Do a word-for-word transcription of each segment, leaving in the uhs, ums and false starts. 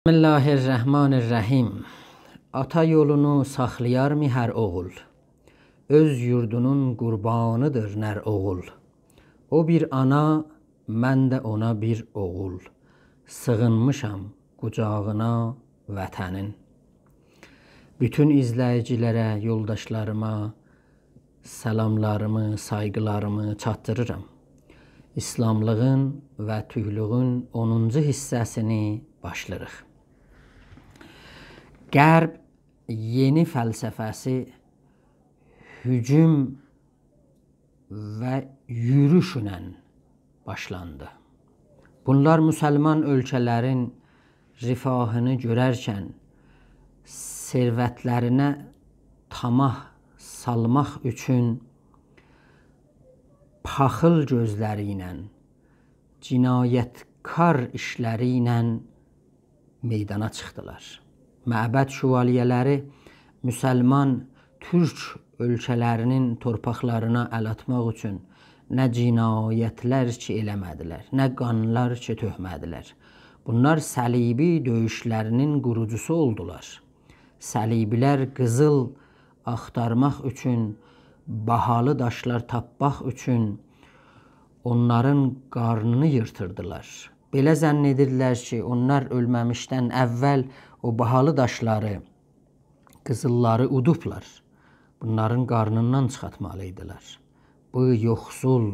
بسم الله الرحمن الرحیم. آتا یولونو ساخلایارمی هر اوغول؟ اؤز یوردونون قوربانیدیر نر اوغول. او بیر آنا، من ده اونا بیر اوغول. سیغینمیشام قوجاغینا وطنین. بوتون ایزله‌ییجی‌لره، یولداشلاریما سلاملاریمی، سایغیلاریمی چاتدیریرام. ایسلاملیغین و تورکلوگون اونونجو حیصه‌سینی باشلاییریق. غرب یئنی فلسفه‌سی هجوم و یوروشله باشلاندی. بونلار مسلمان اؤلکه‌لرین رفاهینی گؤررکن ثروتلرینه طمع سالماق اوچون پاخیل گؤزلری ایله، جنایتکار ایشلری ایله میدانا چیخدیلار. معبد شوالیه‌لری مسلمان تورک اؤلکه‌لرینین تورپاقلارینا ال آتماق اوچون نه جنایتلر کی ائله‌مه‌دیلر، نه قانلار کی تؤکمه‌دیلر. بونلار صلیبی دؤیوشلرینین قوروجوسو اولدولار. صلیبی‌لر قیزیل آختارماق اوچون، باهالی داشلار تاپماق اوچون اونلارین قارنینی ییرتیردیلار. بئله ظن ائدیردیلر کی اونلار اؤلمه‌میشدن اول او باهالی داشلاری، قیزیللاری اودوبلار. بونلارین قارنیندان چیخارتمالی ایدیلر. بو یوخسول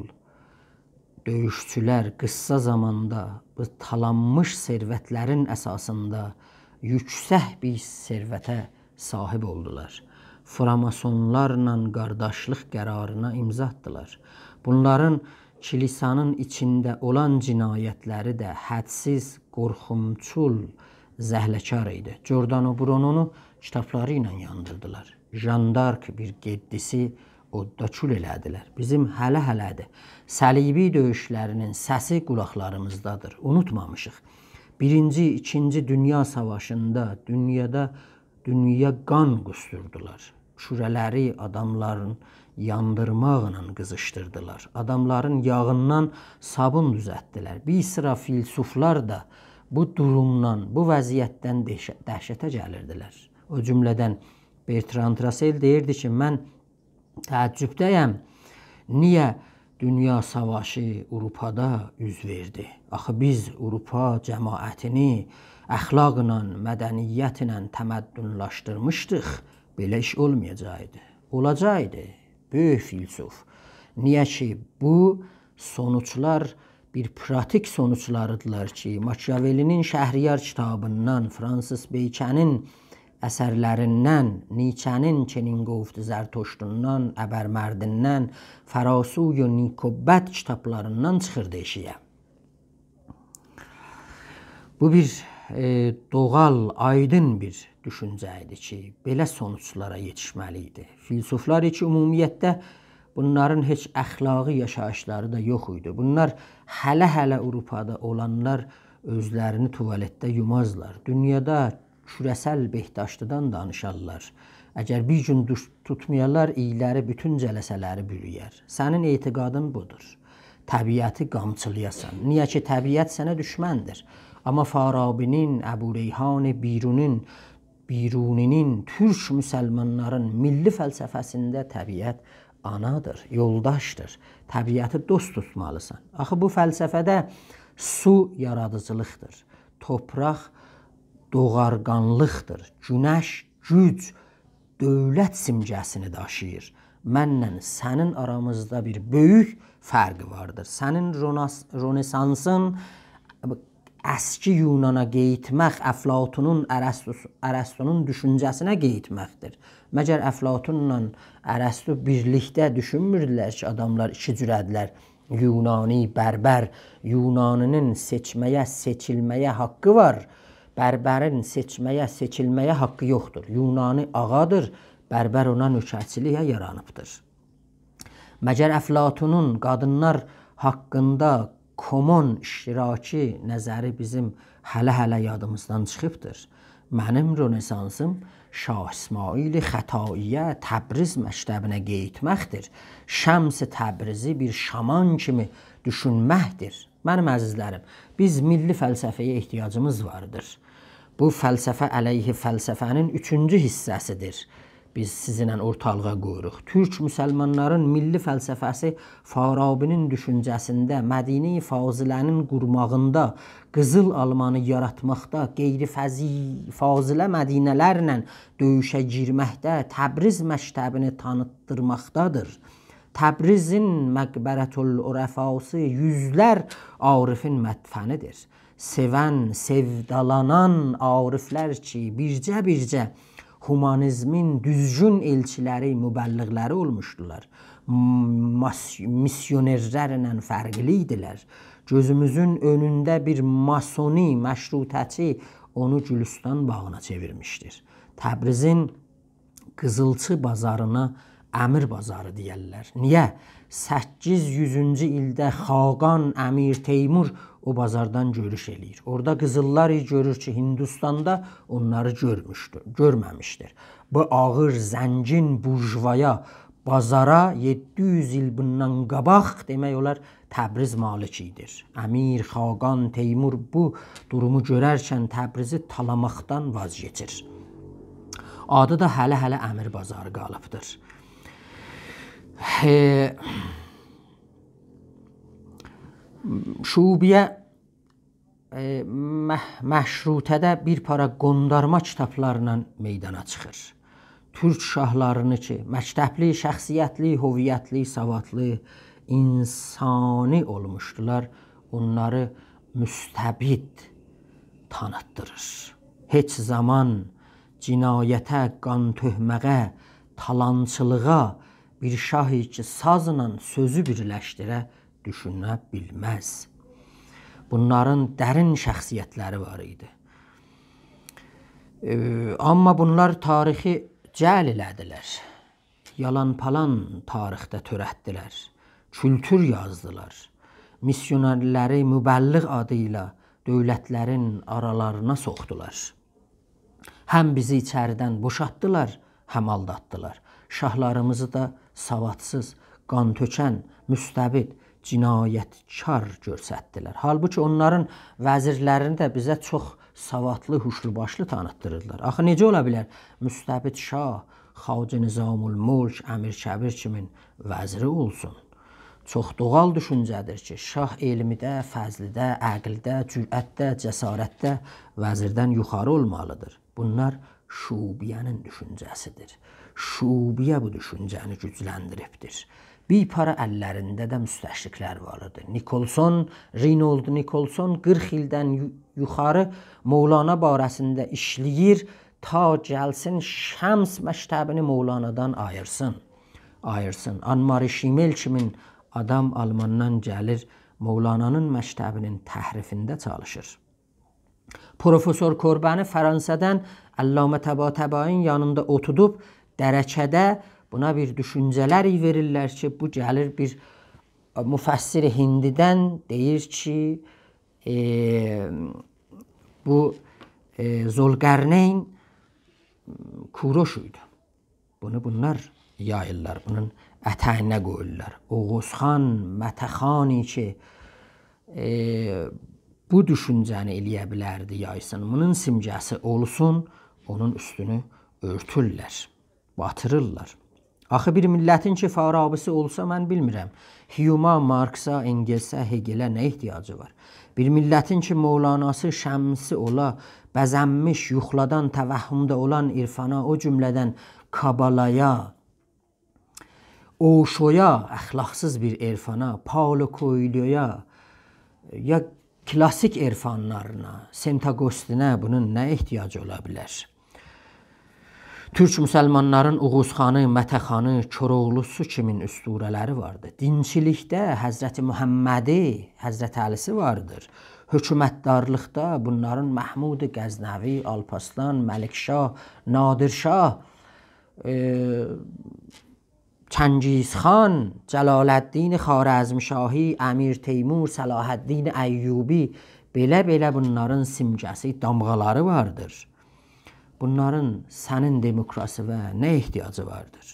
دؤیوشچولر قیسا زاماندا بو تالانمیش ثروتلرین اساسیندا یوکسک بیر ثروته صاحیب اولدولار. فراماسونلارلا قارداشلیق قرارینا امضا آتدیلار. بونلارین کلیسانین ایچینده اولان جنایتلری ده حدسیز، قورخونجول زهله‌کار ایدی. جوردانو برونونو کیتابلاری ایله یاندیردیلار. ژان دارک بیر قدیسی اوددا کول ائله‌دیلر. بیزیم هله-هله‌دیر. صلیبی دؤیوشلرینین سسی قولاقلاریمیزدادیر. اونوتمامیشیق. بیرینجی، ایکینجی دونیا ساواشیندا دونیادا، دونیا قان قوسدوردولار. کوره‌لری آداملارین یاندیرماقلا قیزیشدیردیلار. آداملارین یاغیندان صابون دوزلتدیلر. بیر سیرا فیلسوفلار دا بو دورومدان، بو وضعیتدن دهش-، دهشته گلیردیلر. او جمله‌دن برتراند راسل دئییردی کی من تعجبده‌یم، نییه دونیا ساواشی آوروپادا اوز وئردی؟ آخی بیز آوروپا جماعتینی اخلاقلا، مدنیتله تمدنلشدیرمیشدیق. بئله ایش اولمایاجاقدی. اولاجاقدی. بؤیوک فیلسوف. نییه کی بو سونوجلار بیر پراتیک سونوجلاریدیرلار کی ماکیاوللی‌نین شهریار کیتابیندان، فرانسیس بیکنین اثرلریندن، نیچه‌نین چه نین گفت زرتشتیندان، ابرمردیندن، فراسوی و نیک و بد کیتابلاریندان چیخیردی ائشییه. بو بیر، ائ، دوغال، آیدین بیر دوشونجه ایدی کی بئله سونوجلارا یئتیشمه‌لی ایدی. فیلسوفلار کی عمومیتده بونلارین هئچ اخلاقی یاشاییشلاری دا یوخ ایدی. بونلار هله-هله آوروپادا اولانلار اؤزلرینی توالتده یومازلار. دونیادا کوره‌سل بهداشتیدان دانیشارلار. اگر بیر گون دوش-، توتمایالار، اییلری بوتون جلسه‌لری بورویر. سنین اعتقادین بودور. طبیعتی قامچیلایاسان. نییه کی طبیعت سنه دوشمندیر. آمما فارابی‌نین، ابوریحان بیرونی‌نین، بیرونی‌نین، تورک مسلمانلارین میللی فلسفه‌سینده طبیعت آنادیر، یولداشدیر. طبیعتی دوست توتمالیسان. آخی بو فلسفه‌ده سو یارادیجیلیقدیر. تورپاق دوغارقانلیقدیر. گونش گوج، دؤولت سیمگه‌سینی داشیییر. منله سنین آرامیزدا بیر بؤیوک فرق واردیر. سنین روناس-، رونسانسین اسکی یونانا قئییتمک، افلاطونون، ارسطوس-، ارسطونون دوشونجه‌سینه قئییتمکدیر. مگر افلاطونلا ارسطو بیرلیکده دوشونموردولر کی آداملار ایکی جوره‌دیرلر؟ یونانی، بربر. یونانی‌نین سئچمه‌یه، سئچیلمه‌یه حاققی وار. بربرین سئچمه‌یه، سئچیلمه‌یه حاققی یوخدور. یونانی آغادیر، بربر اونا نؤکرچیلییه یارانیبدیر. مگر افلاطونون قادینلار حاققیندا کومون اشتراکی نظری بیزیم هله-هله یادیمیزدان چیخیبدیر؟ منیم رونسانسیم شاه اسماعیل خطایی‌یه، تبریز مکتبینه قئییتمکدیر. شمس تبریزی بیر شامان کیمی دوشونمکدیر. منیم عزیزلریم، بیز میللی فلسفه‌یه احتیاجیمیز واردیر. بو فلسفه علیه فلسفه‌نین اوچونجو حیصه‌سیدیر. بیز سیزینله اورتالیغا قویوروق. تورک مسلمانلارین میللی فلسفه‌سی فارابی‌نین دوشونجه‌سینده، مدینه فاضله‌نین قورماغیندا، قیزیل آلمانی یاراتماقدا، غیر فضی-، فاضله مدینه‌لرله دؤیوشه گیرمکده، تبریز مکتبینی تانیتدیرماقدادیر. تبریزین مقبرةالعرفاسی یوزلر عارفین مدفنیدیر. سئون، سئودالانان عارفلر کی، بیرجه-بیرجه هومانیزمین دوزگون ائلچیلری، مبلغلری اولموشدولار، ماس-، میسیونرلرله فرقلی ایدیلر. گؤزوموزون اؤنونده بیر ماسونی، مشروطه‌چی اونو گولوستان باغینا چئویرمیشدیر. تبریزین قیزیلچی بازارینا امیر بازاری دئیرلر. نییه؟ سککیز یوزونجو ایلده خاقان امیر تیمور او بازاردان گؤروش ائله‌ییر. اورادا قیزیللار گؤرور کی، هندوستاندا اونلاری گؤرموشدور، گؤرمه‌میشدیر. بو آغیر، زنگین بورژوایا بازارا یئددی یوز ایل بوندان قاباق، دئمک اولار، تبریز مالک ایدیر. امیر خاقان تیمور بو دورومو گؤررکن تبریزی تالاماقدان واز کئچیر. آدی دا هله-هله امیر بازاری قالیبدیر. هه، شعوبیه، ائ، مه-، مشروطه‌ده بیر پارا قوندارما کیتابلارلا میدانا چیخیر. تورک شاهلارینی کی، مکتبلی، شخصیتلی، هویتلی، سوادلی، انسانی اولموشدولار، اونلاری مستبد تانیتدیریر. هئچ زامان جنایته، قان تؤکمه‌یه، تالانچیلیغا بیر شاه کی، سازلا سؤزو بیرلشدیره، دوشونه بیلمز. بونلارین درین شخصیتلری وار ایدی. ائ، آمما بونلار تاریخی جعل ائله‌دیلر. یالان-پالان تاریخده تؤرتدیلر. کولتور یازدیلار. میسیونرلری مبلغ آدی ایله دؤولتلرین آرالارینا سوخدولار. هم بیزی ایچریدن بوشالتدیلار، هم آلداتدیلار. شاهلاریمیزی دا سوادسیز، قان تؤکن، مستبد، جنایتکار گؤرستدیلر. حالبوکی اونلارین وزیرلرینی ده بیزه چوخ سوادلی، هوشلو باشلی تانیتدیریردیلار. آخی نئجه اولا بیلر مستبد شاه خواجه نظام‌الملک، امیر کبیر کیمین وزیری اولسون؟ چوخ دوغال دوشونجه‌دیر کی، شاه علمده، فضلده، عقلده، جرأتده، جسارتده وزیردن یوخاری اولمالیدیر. بونلار شعوبیه‌نین دوشونجه‌سیدیر. شعوبیه بو دوشونجه‌نی گوجلندیریبدیر. بیر پارا اللرینده ده مستشرقلر وار ایدی. نیکلسون، رینولد نیکلسون قیرخ ایلدن یو-، یوخاری مولانا باره‌سینده ایشله‌ییر، تا گلسین شمس مکتبینی مولانادان آییرسین. آییرسین. آنماری شیمل کیمین آدام آلماندان گلیر، مولانانین مکتبینین تحریفینده چالیشیر. پروفسور کوربنی فرانسادان علامه طباطبایی‌نین یانیندا اوتودوب درکده بونا بیر دوشونجه‌لر وئریرلر کی، بو گلیر بیر مفسر هندیدن دئییر کی، ائ، بو، ائ، ذوالقرنین کوروش ایدی. بونو بونلار یاییرلار، بونون اتگینه قویورلار. اوغوز خان، مته خانی کی، ائ، بو دوشونجه‌نی ائله‌یه بیلردی، یایسین، بونون سیمگه‌سی اولسون، اونون اوستونو اؤرتورلر، باتیریرلار. آخی بیر میللتین کی، فارابی‌سی اولسا، من بیلمیرم، هیوما، مارکسا، انگلسه، هگله نه احتیاجی وار؟ بیر میللتین کی، مولاناسی، شمسی اولا، بزنمیش، یوخلادان، توهمده اولان عرفانا، او جمله‌دن کابالایا، اوشویا، اخلاقسیز بیر عرفانا، پائولو کوئلیویا، یا کلاسیک عرفانلارینا، سنت آگوستینه بونون نه احتیاجی اولا بیلر؟ تورک مسلمانلارین اوغوز خانی، مته خانی، کوراوغلوسو کیمین اسطوره‌لری واردیر. دینچیلیکده حضرت محمدی، حضرت علی‌سی واردیر. حکومتدارلیقدا بونلارین محمود غزنوی، آلپ‌اصلان، ملک‌شاه، نادرشاه، ائ، چنگیزخان، جلال‌الدین خوارزمشاهی، امیر تیمور، صلاح‌الدین ایوبی، بئله-بئله بونلارین سیمگه‌سی، دامغالاری واردیر. بونلارین سنین دموکراسیوه نه احتیاجی واردیر؟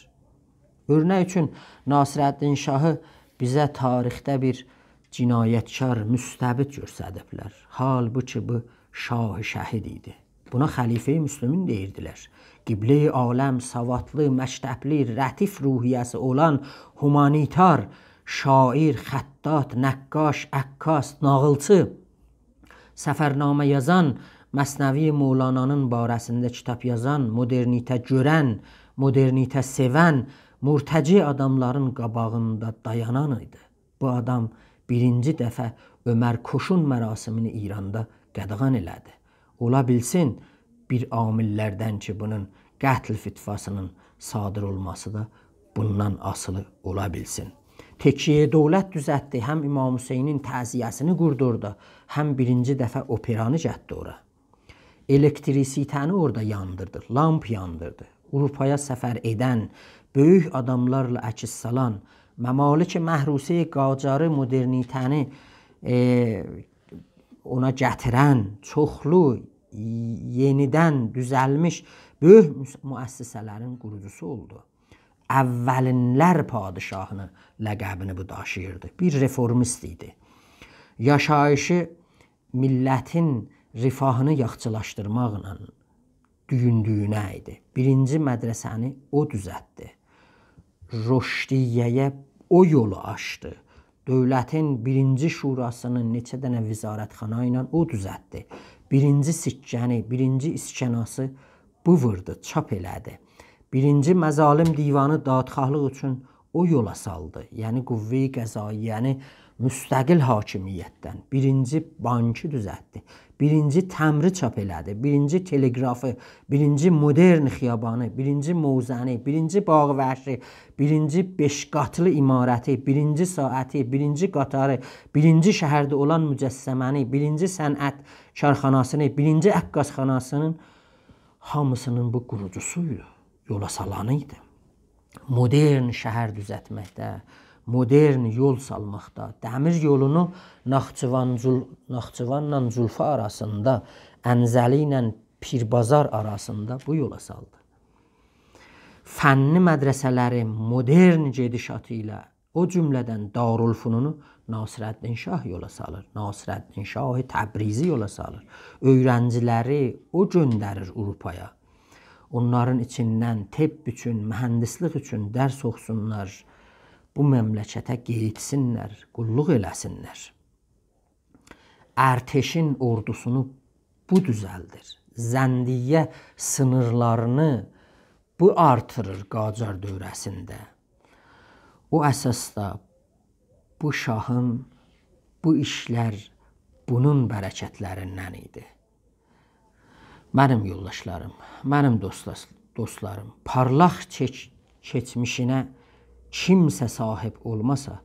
اؤرنک اوچون، ناصرالدین شاهی بیزه تاریخده بیر جنایتکار، مستبد گؤستریبلر. حالبوکی بو شاه شهید ایدی. بونا خلیفه‌ی مسلمین دئییردیلر. قبله‌ی عالم، سوادلی، مکتبلی، لطیف روحیه‌سی اولان، هومانیتار، شاعر، خطاط، نقاش، عکاس، ناغیلچی، سفرنامه یازان، مثنوی مولانانین باره‌سینده کیتاب یازان، مدرنیته گؤرن، مدرنیته سئون، مرتجع آداملارین قاباغیندا دایانان ایدی. بو آدام بیرینجی دفعه عمرکشون مراسمینی ایراندا قاداغان ائله‌دی. اولا بیلسین، بیر عامل‌لردن کی، بونون قتل فتواسینین صادر اولماسی دا بوندان آسیلی اولا بیلسین. تکیه‌ی دولت دوزلتدی، هم امام حسینین تعزیه‌سینی قوردوردو، هم بیرینجی دفعه اوپئرانی گتدی اورا. الکتریسیته‌نی اورادا یاندیردی، لامپ یاندیردی. آوروپایا سفر ائدن، بؤیوک آداملارلا عکس سالان، ممالک محروسه‌ی قاجاری مدرنیته‌نی، ائ، اونا گتیرن، چوخلو، یئنیدن دوزلمیش بؤیوک مؤس-، مؤسسه‌لرین قوروجوسو اولدو. اولین‌لر پادشاهی‌نین لقبینی بو داشیییردی. بیر رفورمیست ایدی. یاشاییشی میللتین رفاهینی یاخشیلاشدیرماقلا دویوندویونه ایدی. بیرینجی مدرسه‌نی او دوزلتدی. رشدیه‌یه او یولو آچدی. دؤولتین بیرینجی شوراسینین نئچه دنه وزارتخانا ایله او دوزلتدی. بیرینجی سکه‌نی، بیرینجی اسکناسی بو ووردو، چاپ ائله‌دی. بیرینجی مظالم دیوانی دادخواهلیق اوچون او یولا سالدی. یعنی قوه‌ی قضائیه‌نی مستقل حاکمیتدن. بیرینجی بانکی دوزلتدی. بیرینجی تمبری چاپ ائله‌دی. بیرینجی تلگرافی، بیرینجی مدرن خیابانی، بیرینجی موزه‌نی، بیرینجی باغ وحشی، بیرینجی بئش قاتلی عمارتی، بیرینجی ساعتی، بیرینجی قطاری، بیرینجی شهرده اولان مجسمه‌نی، بیرینجی صنعت کارخاناسینی، بیرینجی عکاسخاناسینین هامیسینین بو قوروجوسو ایدی، یولا سالانی ایدی. مدرن شهر دوزلتمکده، مدرن یول سالماقدا، دمیر یولونو ناخچیوان، جول-، ناخچیوانلا جولفا آراسیندا، انزلی ایله پیربازار آراسیندا بو یولا سالدی. فنی مدرسه‌لری مدرن گئدیشاتی ایله، او جمله‌دن دارالفنونو ناصرالدین شاه یولا سالیر، ناصرالدین شاه تبریزی یولا سالیر. اؤیرنجی‌لری او گؤندریر آوروپایا. اونلارین ایچیندن طب اوچون، مهندسلیک اوچون درس اوخوسونلار، بو مملکته قئییتسینلر، قوللوق ائله‌سینلر. ارتشین اوردوسونو بو دوزلدیر. زندیه سینیرلارینی بو آرتیریر قاجار دؤوره‌سینده. او اساسدا بو شاهین بو ایشلر بونون برکتلریندن ایدی. منیم یولداشلاریم، منیم دوستلاس-، دوستلاریم، پارلاق چئک-، کئچمیشینه کیمسه صاحیب اولماسا،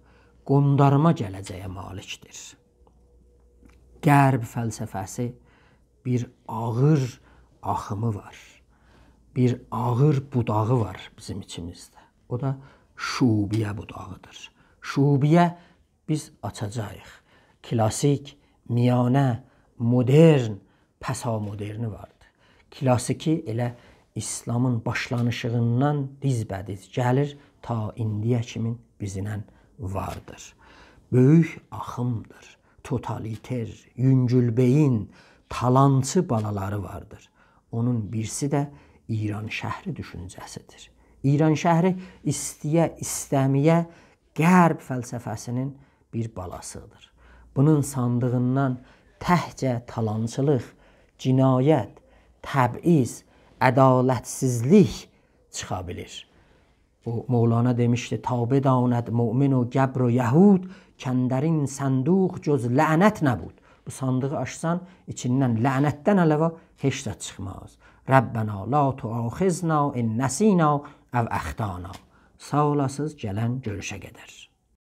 قوندارما گله‌جه‌یه مالکدیر. غرب فلسفه‌سی بیر آغیر آخیمی وار. بیر آغیر بوداغی وار بیزیم ایچیمیزده. او دا شعوبیه بوداغیدیر. شعوبیه بیز آچاجاغیق. کلاسیک، میانه، مدرن، پسامدرنی واردیر. کلاسیکی ائله ایسلامین باشلانیشیغیندان دیزبه‌دیز گلیر، تا ایندییه کیمین بیزینن واردیر. بؤیوک آخیمدیر. توتالیتر، یونگول‌بئیین، تالانچی بالالاری واردیر. اونون بیریسی ده ایرانشهری دوشونجه‌سیدیر. ایرانشهری ایسته‌یه، ایسته‌مه‌یه غرب فلسفه‌سینین بیر بالاسیدیر. بونون صاندیغیندان تکجه تالانچیلیق، جنایت، تبعیض، عدالتسیزلیک چیخا بیلیر. او مولانا دئمیشدی: «تا بداند مؤمن و گبر و یهود، کاندرین صندوق جز لعنت نبود.» بو صاندیغی آچسان، ایچیندن لعنتدن علاوه هئچ زاد چیخماز. «ربنا لا تؤاخذنا ان نسینا او اخطأنا.» ساغ اولاسینیز، گلن گؤروشه قدر.